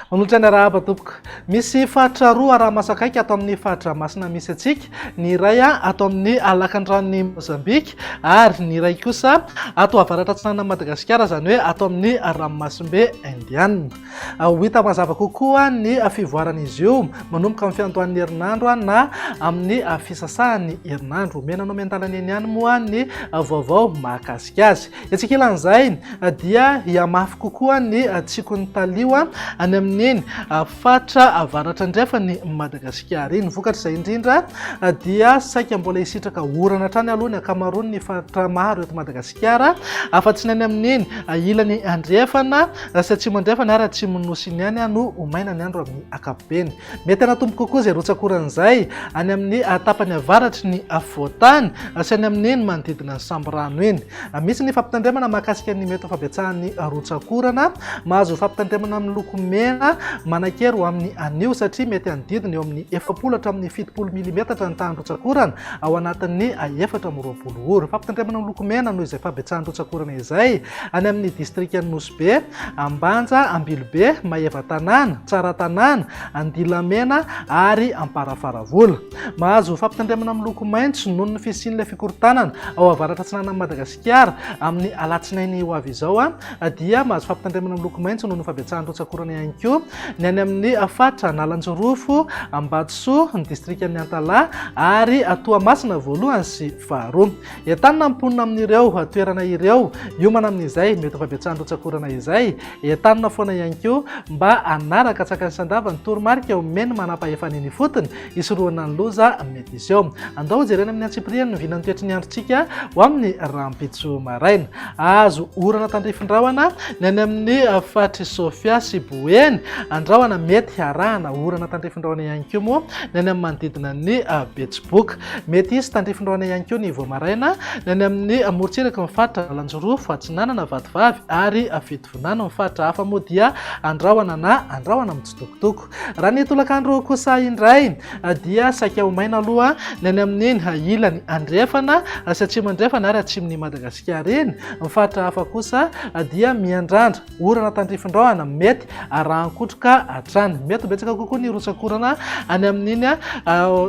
Manolotra ny arahaba tompoko. Misy faritra roa araha-maso akaiky ato amin'ny fari-dranomasina misy antsika. Ny iray ato amin'ny lakandranon'i Mozambika ary ny iray kosa ato avaratra atsinanan'i Madagasikara, izany hoe ato amin'ny ranomasimbe Indiana. Ho hita mazava kokoa ny fivoaran'izy io manomboka amin'ny fiandohan'ny herinandro na amin'ny fisasahan'ny herinandro. Omena anao miandalana eny ihany moa ny vaovao mahakasika azy. Etsy ankilan'izay dia hihamafy kokoa ny tsikon'ny talio any amin'iny faritra avaratra andrefan'i Madagasikara iny. Vokatr'izay indrindra dia saika mbola hisitraka orana hatrany aloha ny ankamaroan'ny faritra maro eto Madagasikara, afa-tsy ny any amin'iny ilany andrefana sy atsimo andrefana ary atsimon'ny nosy iny ihany no ho maina ny andro amin'ny ankapobeny. Mety hanatombo kokoa izay rotsak'orana izay any amin'ny tapany avaratry ny afovoan-tany sy any amin'iny manodidina ny Sambirano iny. Misy ny fampitandremana mahakasika ny mety ho fabetsahan'ny rotsak'orana. Mahazo fampitandremana miloko mena manan-kery ho amin'ny anio satria mety hanodidina eo amin'ny 40 hatramin'ny 70 milimetatra ny tahan'ny rotsak'orana ao anatin'ny 24 ora. Fampitandremana miloko mena noho izay fahabetsahan'ny rotsak'orana izay any amin'ny distrikan'i Nosy Be, Ambanja, Ambilobe, Maevatanàna, Tsaratanàna, Andilamena ary Amparafaravola. Mahazo fampitandremana miloko maitso noho ny fisian'ilay fikorontanana ao avaratra atsinanan'i Madagasikara amin'ny alatsinainy ho avy izao dia mahazo fampitandremana miloko maitso noho ny fahabetsahan'ny rotsak'orana ihany koa ny any amin'ny faritra Analanjirofo, Ambatosoa, ny distrikan'i Antalaha ary Toamasina voalohany sy faharoa. Entanina ny mponina amin'ireo toerana ireo hiomana amin'izay mety ho fahabetsahan'ny rotsak'orana izay. Entanina foana ihany koa mba hanaraka an-tsakany sy an-davany toromarika omen'ny manampahefana eny ifotony hisorohana ny loza mety hiseho. Andao hojerena amin'ny antsipiriany ny vinan'ny toetry ny androntsika ho amin'ny rahampitso maraina. Hahazo orana tandrifin-drahona ny any amin'ny faritr'i Sofia sy Boeny. Andrahona mety harahana orana tandrifin-drahona ihany koa moa ny any amin'ny manodidina ny Betsiboka. Mety hisy tandrifin-drahona ihany koa ny vao maraina ny any amin'ny morontsiraky ny faritra Analanjirofo, Atsinanana, Vatovavy ary Fitovinany. Ny faritra hafa moa dia andrahona na andrahona mitsitokotoko. Raha ny tolakandro kosa indray dia saika ho maina aloha ny any amin'iny ilany andrefana sy atsimo andrefana ary atsimon'i Madagasikara iny. Ny faritra hafa kosa dia miandrandra orana tandrifin-drahona mety arahan-kotroka hatrany. Mety ho betsaka kokoa ny rotsak'orana any amin'iny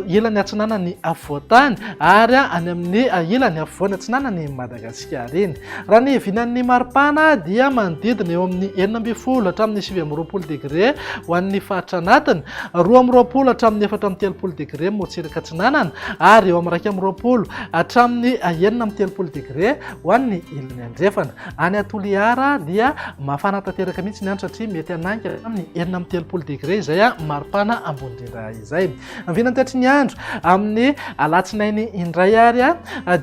ilany atsinanan'ny afovoan-tany ary any amin'ny ilany afovoany atsinanan'i Madagasikara iny. Raha ny vinan'ny maripana dia manodidina eo amin'ny 16 hatramin'ny 29 degre ho an'ny faritra anatiny, 22 hatramin'ny 34 degre morontsiraka atsinanana ary eo amin'ny 21 hatramin'ny 36 degre ho an'ny ilany andrefana. Any Toliara dia mafana tanteraka mihitsy ny andro satria mety hanainga hatramin'ny 36 degre izay maripana ambony indrindra izay. Ny vinantoetry ny andro amin'ny alatsinainy indray ary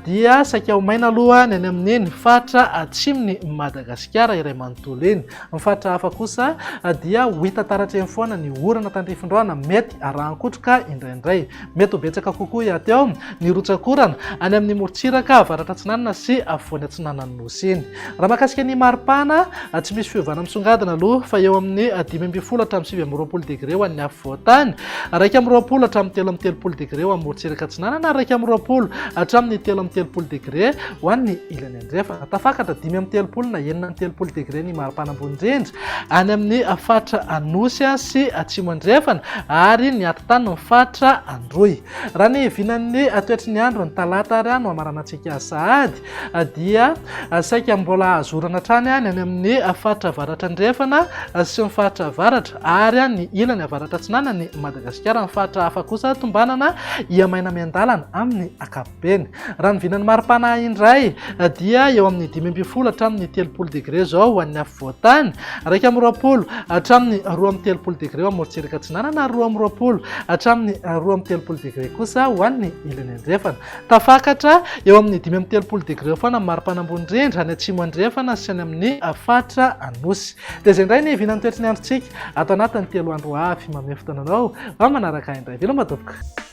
dia saika ho maina aloha ny any amin'iny faritra atsimon'i Madagasikara iray manontolo iny. Ny faritra hafa kosa dia ho hita taratra eny foana ny orana tandrifin-drahona mety arahan-kotroka indraindray. Mety ho betsaka kokoa iateo ny rotsak'orana any amin'ny morontsiraka avaratra atsinanana sy afovoany atsinanan'ny Nosy iny. Raha mahakasika ny maripana, tsy misy fiovana misongadina aloha fa eo amin'ny 15 hatramin'ny 29 degre ho an'ny afovoan-tany, 21 hatramin'ny 33 degre ho an'ny morontsiraka atsinanana ary 21 hatramin'ny 33 degre ho an'ny ilany andrefana. Tafakatra 35 na 36 degre ny maripana ambony indrindra any amin'ny faritra Anosy sy Atsimo Andrefana ary ny atitany ny faritra Androy. Raha ny vinan'ny toetry ny andro ny talata ary no hamaranantsika sahady dia saika mbola azo orana hatrany ny any amin'ny faritra avaratra andrefana sy ny faritra avaratra ary ny ilany avaratra atsinanan'i Madagasikara. Ny faritra hafa kosa tombanana hihamaina miandalana amin'ny ankapobeny. Raha ny vinan'ny maripana indray dia eo amin'ny 15 hatramin'ny 30 degre izao ho an'ny afovoan-tany, 21 hatramin'ny 32 degre ho an'ny morontsiraka atsinanana ary 22 hatramin'ny 32 degre kosa ho an'ny ilany andrefana. Tafakatra eo amin'ny 35 degre eo foana ny maripana ambony indrindra any atsimo andrefana sy any amin'ny faritra Anosy. Dia izay indray ny vinan'ny toetry ny androntsika ato anatin'ny telo andro ho avy. Manome fotoana anao ho amin'ny manaraka indray. Veloma tompoko.